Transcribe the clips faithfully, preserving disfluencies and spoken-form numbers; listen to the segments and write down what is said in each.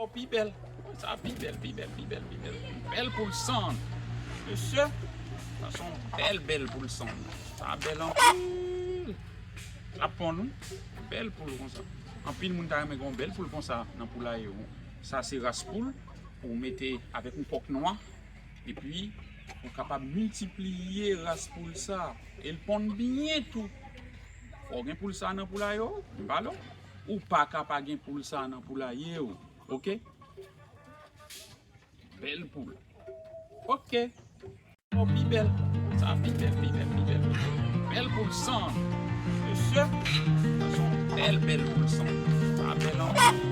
Oh, pi bèl. Sa pi bèl, pi bèl, pi bèl, pi bèl. Bèl poul san. Mesye, sa se yon bèl, bèl poul san. Sa bèl anpil. L ap ponn wi. Bèl poul konsa. Anpil moun ta renmen gen yon bèl poul konsa nan poulaye yo. Sa se ras poul pou w mete avèk yon kòk nwa. Epi, ou kapab miltipliye ras poul sa. E l ponn byen tou. Fò w gen poul sa nan poulaye w, m pa lè w. Ou pa ka pa gen poul sa nan poulaye w. Oke? Bèl poul. Oke. Oh, pi bèl. Sa pi bèl, pi bèl, pi bèl. Bèl poul san. Mesye, sa se yon bèl, bèl poul san. Sa bèl anpil.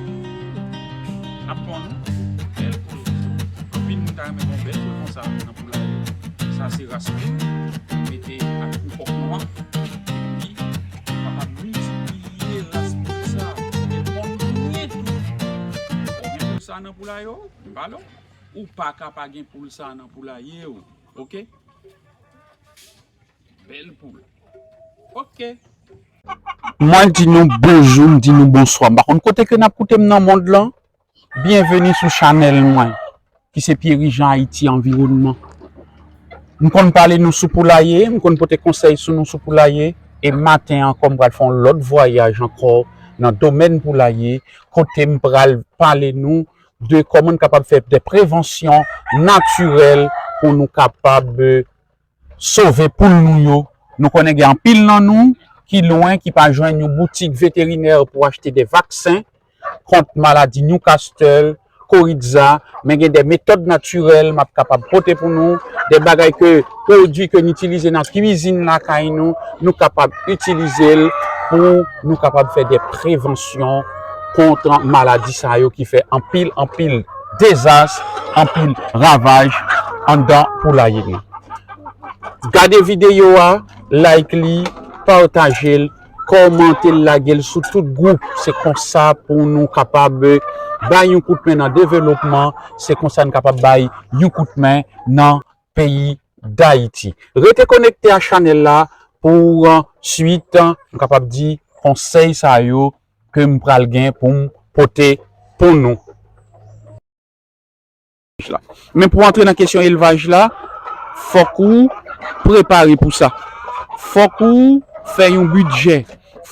L ap ponn wi. Bèl poul. Anpil moun ta renmen gen yon bèl poul konsa nan poulaye yo. Sa se ras poul. Mete ak yon kòk nwa. Epi, ou kapab miltipliye ras poul sa. E l ponn byen tou. Fò w gen poul sa nan poulaye w, m pa lè w. Ou pa ka pa gen poul sa nan poulaye w. Oke? Bèl poul. Oke. Mwen di nou bonjou, m di nou bonswa. M pa konn kote ke n ap koute m nan mond lan. Byenveni sou chanèl mwen, ki se Pierre Jean Haïti Environnement. M konn pale nou sou poulaye, m konn pote konsèy sou nou sou poulaye, e maten an ankò m pral fè yon lòt vwayaj ankò nan domèn poulaye, kote m pral pale nou de kòman n kapab fè de prevansyon natirèl pou nou kapab, eh, sove poul nou yo. Nou konnen gen anpil nan nou ki lwen, ki pa jwenn yon boutik veterinè pou achte de vaksen kont maladi Newcastle, Coryza, men gen de metòd natirèl m ap kapab pote pou nou, de bagay ke, pwodui ke n itilize nan kwizin lakay nou, nou kapab itilize l pou nou kapab fè de prevansyon kont maladi sa yo ki fè anpil, anpil dezas, anpil ravaj anndan poulaye nou. Gade videyo a, like li, pataje l, kòmante l, lage l sou tout gwoup. Se konsa pou nou kapab, eh, bay yon kout men nan developman. Se konsa n kapab bay yon kout men nan peyi Dayiti. Rete konekte a chanèl la pou, eh, swit, eh, m kapab di, konsèy sa yo ke m pral gen pou m pote pou nou. Men pou antre nan kesyon elvaj la, fòk ou prepare pou sa. Fòk ou fè yon bidjè.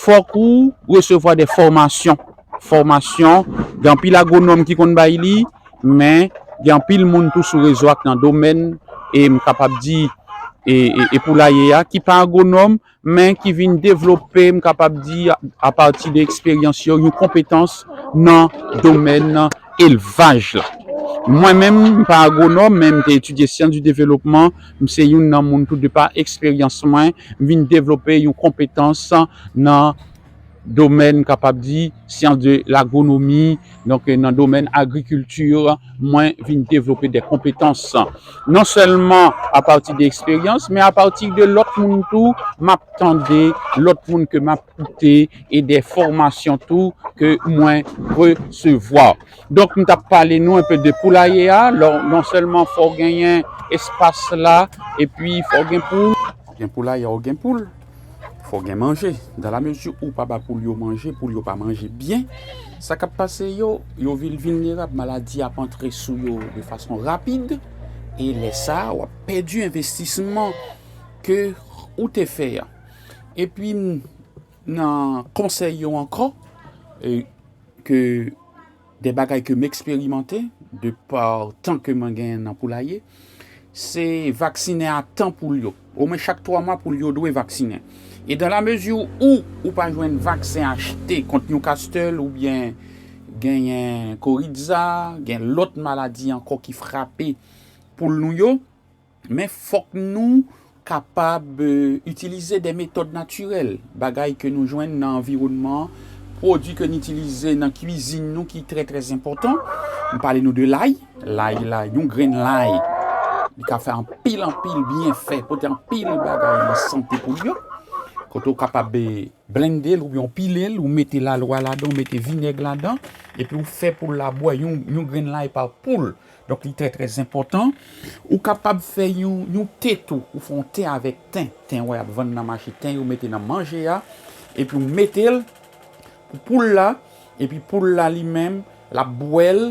Fòk ou resevwa de fòmasyon. Fòmasyon, gen anpil agwonòm ki konn bay li, men gen anpil moun tou sou rezo ak nan domèn, e m kapab di, e, e, e poulaye a, ki pa agwonòm, men ki vin devlope, m kapab di, a, apati de eksperyans yo, yon konpetans nan domèn elvaj la. Mwen menm, m pa agwonòm, men m te etidye syans di developman. M se youn nan moun tou de pa eksperyans mwen, m vin devlope yon konpetans nan domèn, m kapab di, syans de lagwonomi, donk, nan domèn agrikilti, mwen vin devlope de konpetans. Non sèlman apati de eksperyans, men apati de lòt moun tou, m ap tande, lòt moun ke m ap koute, e de fòmasyon tou ke mwen resevwa. Donk, m t ap pale nou enpe de poulaye a, lò, non sèlman fò w genyen espas la, epi fò w gen poul. Gen poulaye, w gen poul. Fò gen manje. Dan la mezi ou pa ba poul yo manje, poul yo pa manje byen, sa k ap pase yo, yo vin vilnerab, maladi ap antre sou yo de fason rapid, e lè sa a, w ap pèdi envestisman ke ou te fè a. Epi, m, nan konsèy yo ankò, e, ke de bagay ke m eksperimante, de pa tan ke mwen genyen nan poulaye, se vaksinen a tan poul yo. Omwen chak twa mwa poul yo dwe vaksinen. E dan la mezi ou ou pa jwenn vaksen achte kont Newcastle oubyen genyen Coryza, gen lòt maladi ankò ki frape poul nou yo, men fòk nou kapab, eh, itilize de metòd natirèl, bagay ke nou jwenn nan anviwònman an, pwodui ke n itilize nan kwizin nou ki trè, trè enpòtan. M pale nou de lay. Lay la, yon grenn lay, li ka fè anpil, anpil byenfè, pote anpil bagay nan sante poul yo. Kote w kapab, eh, blende l oubyen w pile l, ou mete lalwa ladan, ou mete vinèg ladan, epi w fè poul la bwè yon, yon grenn lay pa poul. Donk, li trè, trè enpòtan. Ou kapab fè yon, yon te tou. Ou fè yon te avèk ten. Ten, wè, y ap vann nan mache ten yo, mete nan manje a. Epi ou mete l pou poul la. Epi poul la, li menm, l ap bwè l,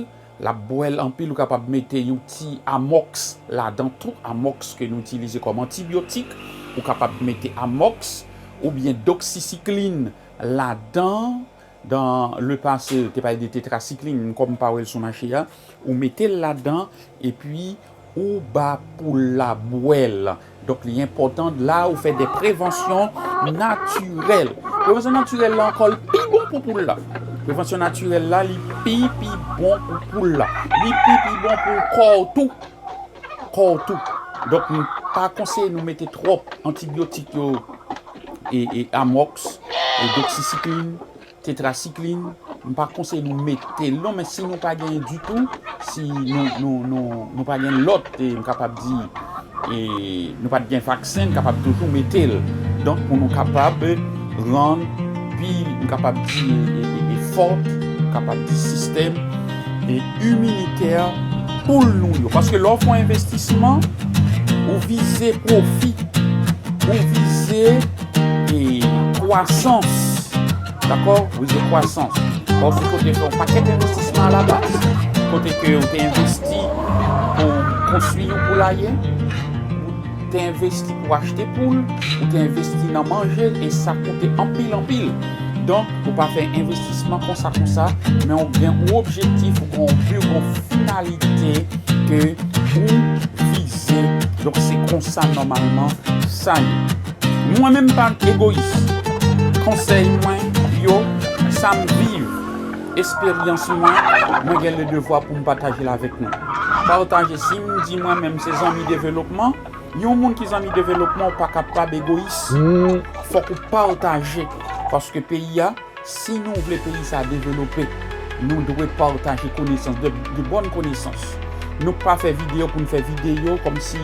l ap bwè l anpil, ou kapab mete yon ti amòks ladan tou, amòks ke nou itilize kòm antibyotik, ou kapab mete amòks oubyen doksisiklin ladan, dan le pase, te pale de tetrasiklin, kòm m pa wè l sou mache a, ou mete l ladan, epi ou ba poul la bwè l. Donk, li enpòtan la ou fè de prevansyon natirèl. Prevansyon natirèl la ankò, li pi bon pou poul la. Prevansyon natirèl la, li pi, pi bon pou poul la. Li pi, pi bon pou kò w tou. Kò w tou. Donk, m pa konseye nou mete twòp antibyotik yo, e, e amòks, e doksisiklin, tetrasiklin, m pa konseye nou mete l non, men si nou pa genyen ditou, si nou, nou, nou, nou pa gen lòt, e, m kapab di, e, nou pa t gen vaksen, n kapab toujou mete l. Donk, pou nou kapab rann pi, m kapab di, e, e, e, fò, m kapab di sistèm, e, iminitè poul nou yo. Paske lè w fè yon envestisman, ou vize pwofi, ou vize, e, kwasans. Dakò? Ou vize kwasans. Paske ou te fè yon pakèt envestisman alabaz. Kote ke ou te envesti pou konstwi yon poulaye, ou te envesti pou achte poul, ou te envesti nan manje, e sa koute anpil, anpil. Donk, ou pa fè envestisman konsa, konsa, men ou gen yon objektif, ou gen yon bi, yon finalite ke ou vize. Donk, se konsa nòmalman sa ye. Mwen menm pa egoyis. Konsèy mwen yo, sa m viv, esperyans mwen, mwen gen le devwa pou m pataje l avèk nou. Pataje, si m di mwen menm se zanmi devlopman, yon moun ki zanmi devlopman, ou pa kapab egoyis. Fòk ou pataje. Paske peyi a, si nou vle peyi sa devlope, nou dwe pataje konesans, de, de bòn konesans. Nou pa fè videyo pou n fè videyo, kòmsi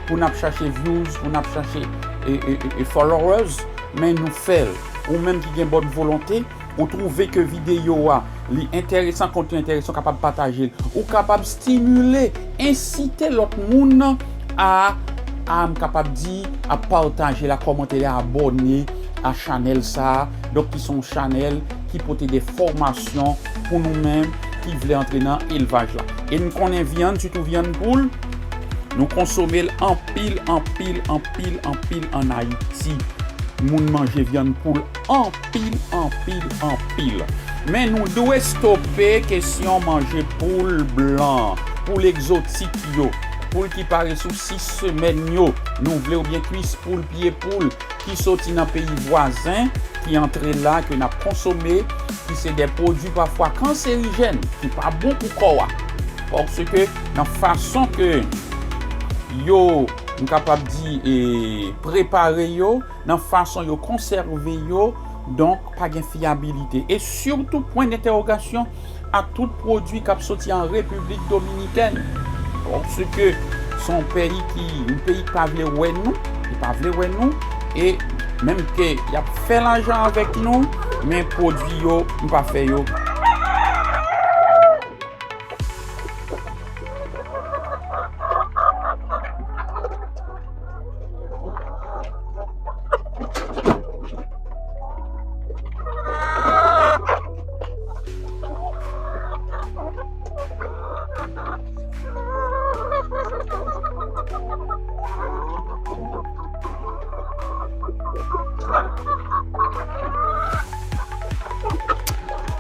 pou n ap chache views, pou n ap chache, e, e, e, e followers, men nou fè l. Ou menm ki gen bòn volonte, ou twouve ke videyo a, li enteresan, kontni enteresan, ou kapab pataje l. Ou kapab stimile, ensite lòt moun a, a, m kapab di, a pataje l, a kòmante l, a abòne a chanèl sa a. Donk, ki se yon chanèl ki pote de fòmasyon pou nou menm ki vle antre nan elvaj la. E n konnen vyann, sitou vyann poul, nou konsome l anpil, anpil, anpil, anpil ann Ayiti. Moun manje vyann poul anpil, anpil, anpil. Men nou dwe stope kesyon manje poul blan, poul egzotik yo, poul ki pare sou sis semèn yo, nou vle, oubyen kwis poul, pye poul, ki soti nan peyi vwazen, ki antre la, ke n ap konsome, ki se de pwodui pafwa kanserijèn, ki pa bon pou kò a. Paske nan fason ke yo, m kapab di, e, prepare yo, nan fason yo konsève yo, donk pa gen fyabilite. E sitou pwen dentèwogasyon a tout pwodui k ap soti an Repiblik Dominikèn. Paske se yon peyi ki, yon peyi ki pa vle wè nou, ki pa vle wè nou, e menm ke y ap fè lajan avèk nou, men pwodui yo, nou pa fè yo.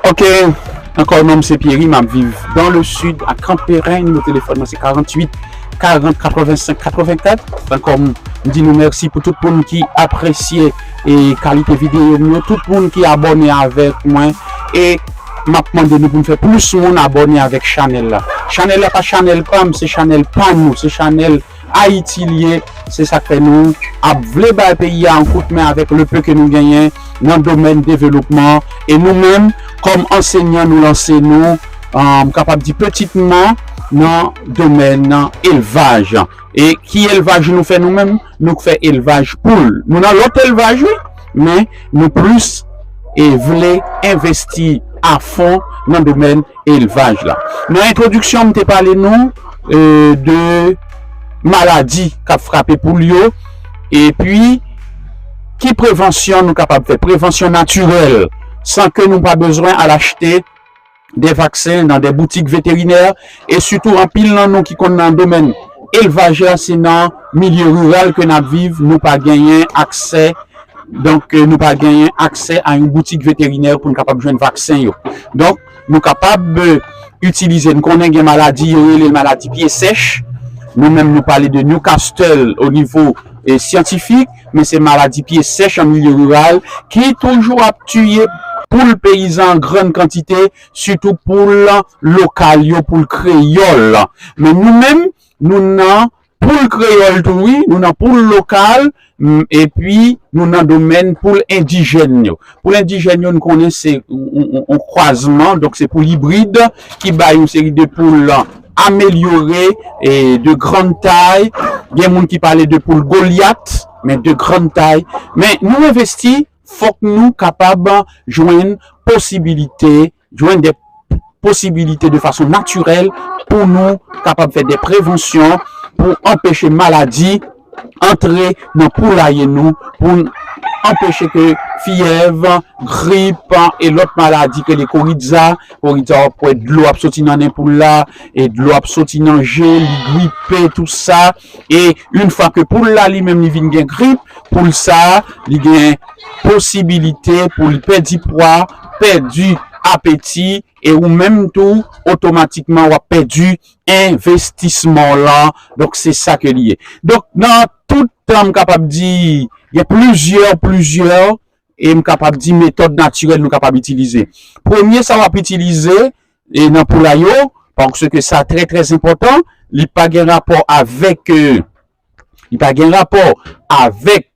Ok, ankò non m se Pierry, m ap viv dans le sud, à Camp Perrin, nimewo telefòn mwen se karanntuit karant katrevensenk katrevenkat. Ankò m di nou mèsi pou tout moun ki apresye e kalite videyo m yo, tout moun ki abòne avèk mwen, e m ap mande nou pou n fè plis moun abòne avèk chanèl la. Chanèl la pa chanèl pa m, se chanèl pa nou, se chanèl Ayiti l ye, se sa k fè nou ap vle bay peyi a yon kout men avèk le peu ke nou genyen nan domèn devlopman, e nou menm, kòm ansèyan, nou lanse nou, e, m kapab di petitman, nan domèn elvaj. E ki elvaj nou fè nou menm? Nou fè elvaj poul. Nou nan lòt elvaj, wi, men nou plis, e, vle envesti a fon nan domèn elvaj la. Nan entwodiksyon, m te pale nou, e, de maladi k ap frape poul yo, epi ki prevansyon nou kapab fè, prevansyon natirèl, san ke nou pa bezwen al achte de vaksen nan de boutik veterinè, e sitou anpil nan nou ki konn nan domèn elvaj la, se nan milye riral ke n ap viv, nou pa genyen aksè, donk, eh, nou pa genyen aksè a yon boutik veterinè pou n kapab jwenn vaksen yo. Donk, nou kapab, eh, itilize, n konnen gen maladi, yo rele l maladi pye sèch. Nou menm, nou pale de Newcastle o nivo, eh, syantifik, men se maladi pye sèch an milye riral ki toujou ap tiye poul peyizan an grann kantite, sitou poul lokal yo, poul kreyòl. Men nou menm, nou nan poul kreyòl tou, wi, nou nan poul lokal, mm, epi nou nan domèn poul endijèn yo. Poul endijèn yo, nou konnen se yon, yon, yon, yon kwazman, donk se poul ibrid ki bay yon seri de poul amelyore, e de grann tay. Gen moun ki pale de poul Golyat, men de grann tay. Men nou envesti, fòk nou kapab jwenn posibilite, jwenn de posibilite de fason natirèl pou nou kapab fè de prevansyon pou anpeche maladi antre nan poulaye nou, pou n anpeche ke fyèv, grip e lòt maladi ke le koridza, koridza w ap wè dlo ap soti nan nen poul la, e dlo ap soti nan je, li gripe, tou sa. E yon fwa ke poul la li menm li vin gen grip, poul sa, li gen posibilite pou li pèdi pwa, pèdi apeti, e ou menm tou, otomatikman, w ap pèdi envestisman w lan. Donk, se sa ke li ye. Donk, nan tout tan, m kapab di, gen plizyè, plizyè, e m kapab di metòd natirèl nou kapab itilize. Premye, sa w ap itilize, e nan poulay yo, paske sa trè, trè enpòtan, li pa gen rapò avèk, eh, li pa gen rapò avèk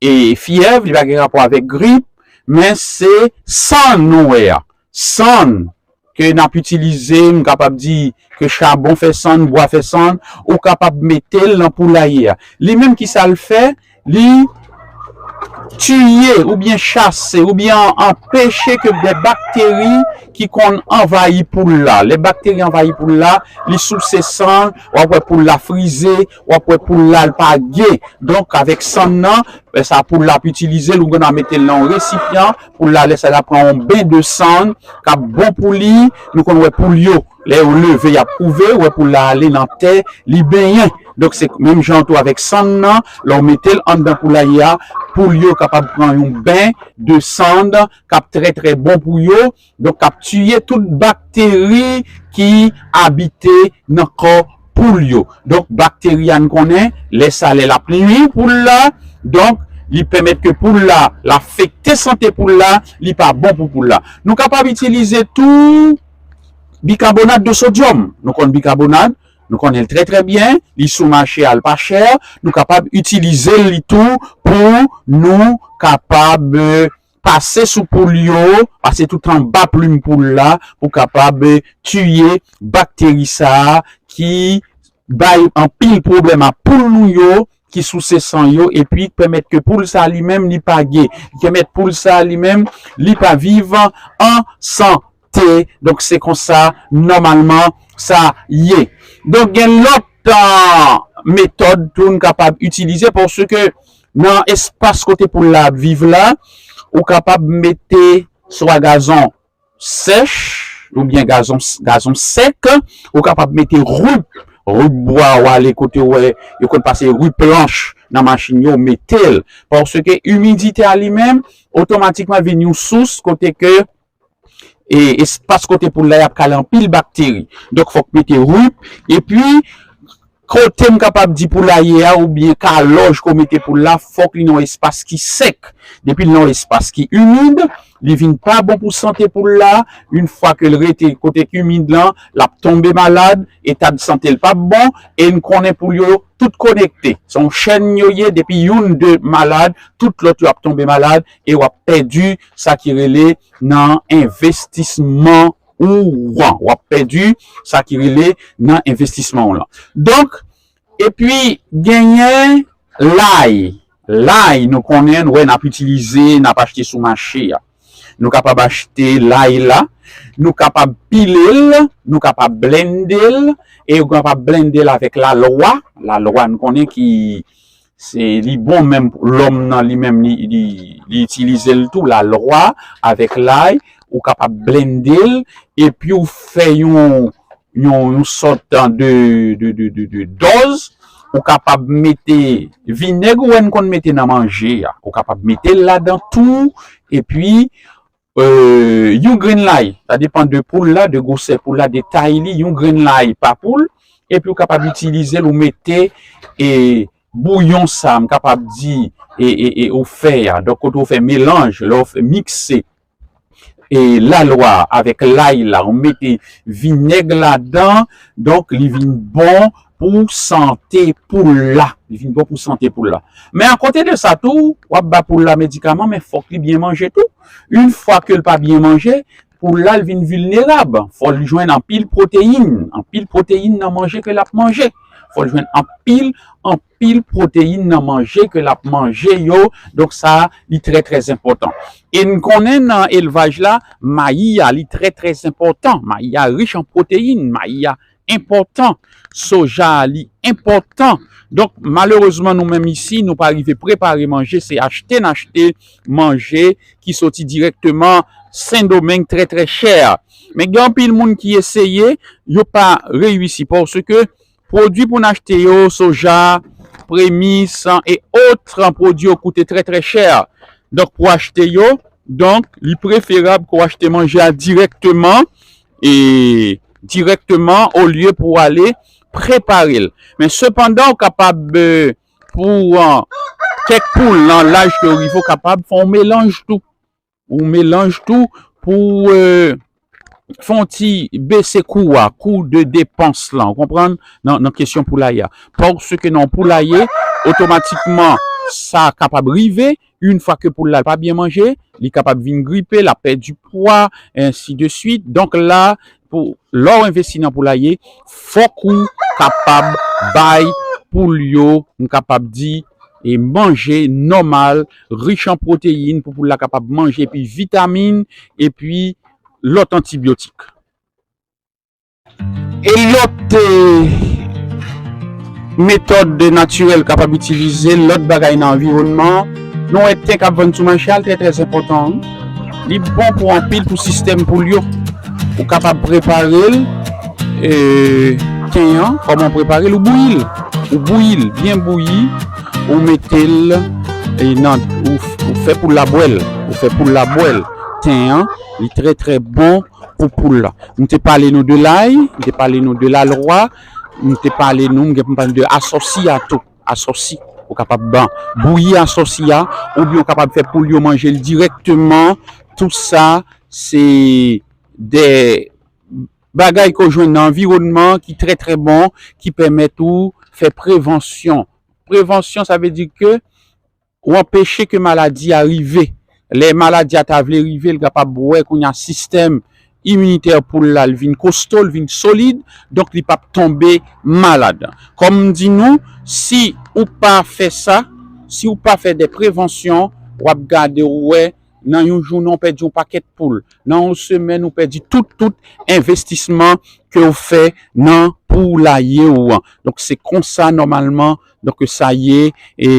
e fyèv, li pa gen rapò avèk grip, men se sann nou wè a. Sann ke n ap itilize, m kapab di ke chabon fè sann, bwa fè sann, ou kapab mete l nan poulaye a. Li menm ki sa l fè, li tiye oubyen chase oubyen anpeche ke de bakteri ki konn anvayi poul la. Lè bakteri anvayi poul la, li souse sann, w ap wè poul la frize, w ap wè poul la l pa ge. Donk, avèk sann nan, lè sa poul la ap itilize l, ou konn a mete l nan yon resipyan, poul la lè sa l ap pran yon ben de sann, k ap bon pou li, nou konn wè poul yo, lè yo leve, y ap kouve, ou wè poul la ale nan tè, li benyen. Donk, se menm jan tou avèk sann nan, lè w mete l anndan poulaye a, poul yo kapab pran yon ben de sann k ap trè, trè bon pou yo, donk k ap tiye tout bakteri ki abite nan kò poul yo. Donk, bakteri a n konnen, lè sa lè l ap nwi poul la, donk, li pèmèt ke poul la, l afekte sante poul la, li pa bon pou poul la. Nou kapab itilize tou bikabonat de sodyòm. Nou konn bikabonat, nou konnen l trè, trè byen, li sou mache a, l pa chè, nou kapab itilize li tou pou nou kapab, eh, pase sou poul yo, pase tout anba plim poul la, pou kapab, eh, tiye bakteri sa a ki bay anpil pwoblèm a poul nou yo, ki souse san yo, epi pèmèt ke poul sa li menm li pa ge, ki pèmèt poul sa li menm li pa viv an sante. Donk, se konsa, nòmalman, sa ye. Donk, gen lòt, ah, metòd tou n kapab itilize, paske nan espas kote poul la ap viv la, ou kapab mete swa gazon sèch oubyen gazon, gazon sèk, ou kapab mete rip, rip bwa, w ale kote w wè yo konn pase rip planch nan machin yo, mete l. Paske imidite a li menm, otomatikman vin yon sous kote ke, e, espas kote poul la y ap kale anpil bakteri. Donk, fòk mete rip, epi kote m kapab di poulaye a oubyen kalòj ke w mete poul la, fòk li nan yon espas ki sèk. Depi l nan yon espas ki imid, li vin pa bon pou sante poul la. Yon fwa ke l rete kote k imid lan, l ap tonbe malad, eta de sante l p ap bon, e n konnen poul yo tout konekte. Se yon chèn yo ye, depi youn de malad, tout lòt yo ap tonbe malad, e w ap pèdi sa ki rele nan envestisman ou an. W ap pèdi sa ki rele nan envestisman w lan. Donk, epi genyen lay. Lay, nou konnen, nou wè n ap itilize, n ap achte sou mache a. Nou kapab achte lay la, nou kapab pile l, nou kapab blende l, e nou kapab blende l avèk lalwa. Lalwa, nou konnen ki se li bon menm lòm nan li menm li, li, li itilize l tou, lalwa avèk lay, ou kapab blende l, epi ou fè yon, yon, yon sòt de, de, de, de, de dòz, ou kapab mete vinèg, ou wè n konn mete nan manje a, ou kapab mete l ladan tou, epi, e, yon grenn lay, sa depann de poul la, de gwosè poul la, de tay li, yon grenn lay pa poul, epi ou kapab itilize l, ou mete, e, bouyon sa, m kapab di, e, e, e, ou fè a. Donk, kote ou fè melanj, lè ou fè mikse, e, lalwa avèk lay la, ou mete vinèg ladan, donk, li vin bon pou sante poul la. Li vin bon pou sante poul la. Men akote de sa tou, w ap ba poul la medikaman, men fòk li byen manje tou. Yon fwa ke l pa byen manje, poul la, l vin vilnerab. Fò l jwenn anpil pwoteyin. Anpil pwoteyin nan manje ke l ap manje. Fò l jwenn anpil, anpil pwoteyin nan manje ke l ap manje yo. Donk, sa, li trè, trè enpòtan. E n konnen nan elvaj la, mayi a, li trè, trè enpòtan. Mayi a rich an pwoteyin. Mayi a enpòtan. Soja a, li enpòtan. Donk, malerezman, nou menm isi, nou pa rive prepare manje, se achte n achte manje ki soti dirèkteman Sendomeng trè, trè chè. Men gen anpil moun ki eseye, yo pa reyisi paske pwodui pou n achte yo, soja, premis, e ot pwodui yo koute trè, trè chè. Donk, pou achte yo, donk, li preferab ke w achte manje a dirèkteman, e dirèkteman, olye pou w ale prepare l. Men sepandan, ou kapab, e, pou, e, kèk poul nan laj ke w rive, ou kapab fè yon melanj tou. Yon melanj tou pou, e, fè yon ti bese kou a, kou de depans lan, ou konprann, nan, nan kesyon poulaye a. Paske nan yon poulaye, otomatikman, sa kapab rive, yon fwa ke poul la pa byen manje, li kapab vin gripe, l ap pèdi pwa, ensi de swit. Donk la, pou, lè w envesti nan poulaye, fòk ou kapab bay poul yo, m kapab di, e manje nòmal, rich an pwoteyin, pou poul la kapab manje, epi vitamin, epi lòt antibyotik. E lòt, e, metòd natirèl kapab itilize, lòt bagay nan anviwònman, nou wè ten k ap vann sou mache a, l trè, trè enpòtan, wi. Li bon pou anpil pou sistèm poul yo. Ou kapab prepare l, e, ten an, kòman w prepare l? Ou bouyi l. Ou bouyi l, byen bouyi, ou mete l, e, nan, ou, ou fè poul la bwè l. Ou fè poul la bwè l. Ten an, li trè, trè bon pou poul la. M te pale nou de lay, m te pale nou de lalwa, m te pale nou, m gen pou m pale de asòsi a tou. Asòsi, ou kapab ban, bouyi asòsi a, oubyen ou kapab fè poul yo manje l dirèkteman. Tou sa, se de bagay ke w jwenn nan anviwònman ki trè, trè bon, ki pèmèt ou fè prevansyon. Prevansyon, sa vle di ke ou anpeche ke maladi a rive. Lè maladi a ta vle rive, l kapab wè kounye a sistèm iminitè poul la, l vin kosto, l vin solid, donk li p ap tonbe malad. Kòm m di nou, si ou pa fè sa, si ou pa fè de prevansyon, w ap gade w wè, nan yon jounen, w pèdi yon pakèt poul. Nan yon semèn, ou pèdi tout, tout envestisman ke w fè nan poulaye w an. Donk, se konsa, nòmalman, donk, sa ye, e,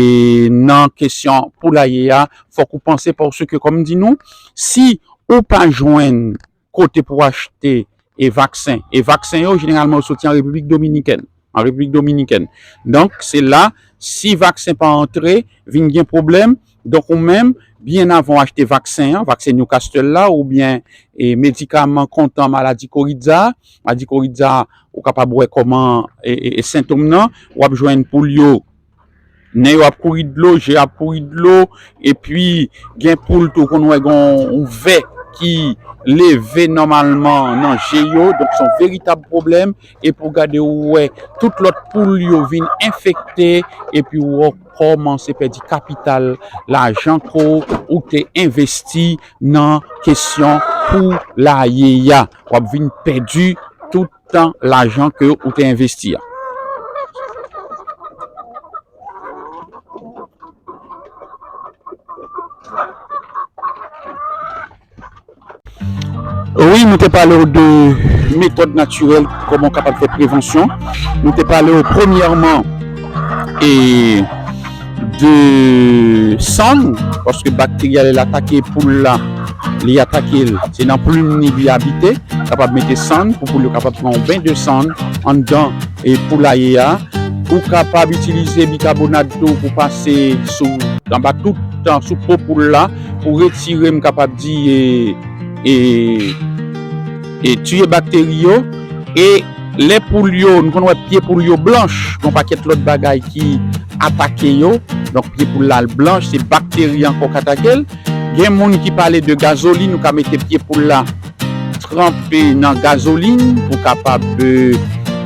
nan kesyon poulaye a, fòk ou panse, paske, kòm m di nou, si ou pa jwenn kote pou achte e vaksen, e vaksen yo, jeneralman, yo soti an Repiblik Dominikèn. An Repiblik Dominikèn. Donk, se la, si vaksen pa antre, vin gen pwoblèm. Donk, ou menm, byen avan w achte vaksen an, vaksen Newcastle la, oubyen, e, medikaman kontan maladi koridza, maladi koridza, ou kapab wè kòman, e, e, e sentòm nan, w ap jwenn poul yo, nen yo ap kouri dlo, je ap kouri dlo, epi gen poul tou, konn wè gen yon vè ki leve nòmalman nan je yo, donk se yon veritab pwoblèm, epi w gade w wè tout lòt poul yo vin enfekte, epi w kòmanse pèdi kapital lajan ke w te envesti nan kesyon poulaye a. W ap vin pèdi tout tan lajan ke ou te envesti a. Wi, nou te pale w de metòd natirèl, kòman w kapab fè prevansyon. Nou te pale w premyèman e de sann, paske bakteri a lè l atake poul la, li atake l. Se nan plim ni li abite, kapab mete sann pou poul yo kapab pran yon ben de sann anndan e poulaye a. Ou kapab itilize bikabonat tou pou pase sou, anba tout, sou po poul la, pou retire, m kapab di, e, e, e tiye bakteri yo. E lè poul yo, nou konn wè pye poul yo blanch, gon pakèt lòt bagay ki atake yo. Donk, pye poul la blanch, se bakteri ankò k atake l. Gen moun ki pale de gazolin, ou ka mete pye poul la tranpe nan gazolin pou kapab, e,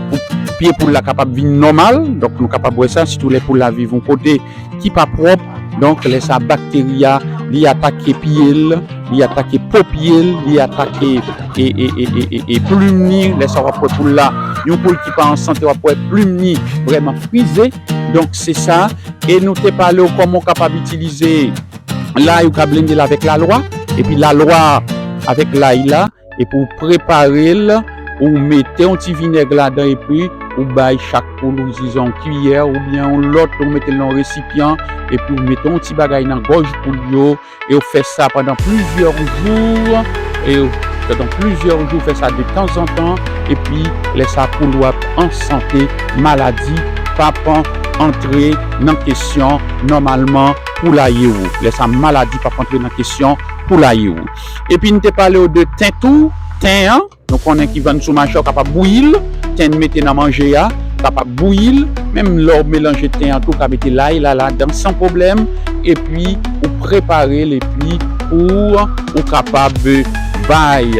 pou pye poul la kapab vin nòmal. Donk, nou kapab wè sa, sitou lè poul la viv yon kote ki pa pwòp. Donk, lè sa, bakteri a, li atake pye l, li atake po pye l, li atake e, e, e, e, e, e plim ni. Lè sa, w ap wè poul la, yon poul ki pa an sante, w ap wè plim ni vrèman frize. Donk, se sa. E nou te pale w kòman w kapab itilize lay, ou ka blende l avèk lalwa. Epi lalwa avèk lay la, epi w prepare l, ou mete yon ti vinèg ladan, epi ou bay chak poul ou, dizon, yon kiyè, oubyen yon lòt, ou mete l nan yon resipyan, epi ou mete yon ti bagay nan gòj poul yo, e w fè sa pandan plizyè jou, e w, pandan plizyè jou, fè sa de tanzantan, epi lè sa poul w ap an sante, maladi p ap antre nan kesyon nòmalman poulaye w. Lè sa maladi p ap antre nan kesyon poulaye w. Epi n te pale w de ten tou, ten an, nou konnen ki vann sou mache, w kapab bouyi l, ten n mete nan manje a, kapab bouyi l, menm lè w melanje ten an tou, w ka mete lay la ladan san pwoblèm, epi ou prepare l, epi ou, ou kapab bay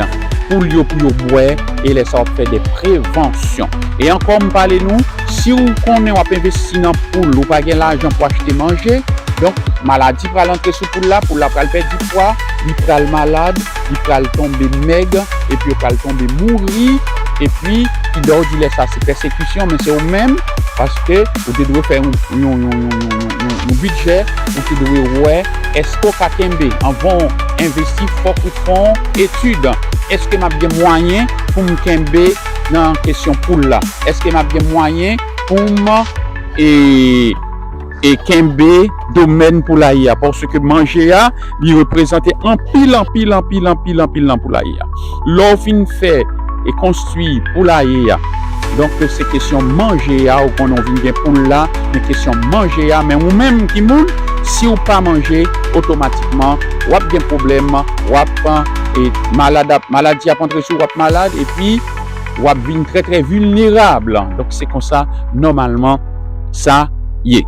poul yo pou yo bwè, e lè sa w ap fè de prevansyon. E ankò, m pale nou, si w konnen w ap envesti nan poul, ou pa gen lajan pou achte manje, donk, maladi pral antre sou poul la, poul la pral pèdi pwa, li pral malad, li pral tonbe mèg, epi yo pral tonbe mouri, epi, kidon w di lè sa se pèsekisyon, men se ou menm, paske ou te dwe fè yon, yon, yon, yon, yon, yon, yon bidjè, ou te dwe wè, èske w ka kenbe, anvan w envesti, fòk ou fè yon etid, èske m ap gen mwayen pou m kenbe nan kesyon poul la? Èske m ap gen mwayen pou m, e, e kenbe domèn poulaye a, paske manje a, li reprezante anpil, anpil, anpil, anpil, anpil nan poulaye a. Lè w fin fè e konstwi poulaye a, donk, se kesyon manje a, ou konnen w vin gen poul la, men kesyon manje a, men ou menm ki moun, si w pa manje, otomatikman, w ap gen pwoblèm, w ap, e, malad, ap, maladi ap antre sou w, w ap malad, epi w ap vin trè, trè vilnerab. Donk, se konsa, nòmalman, sa ye.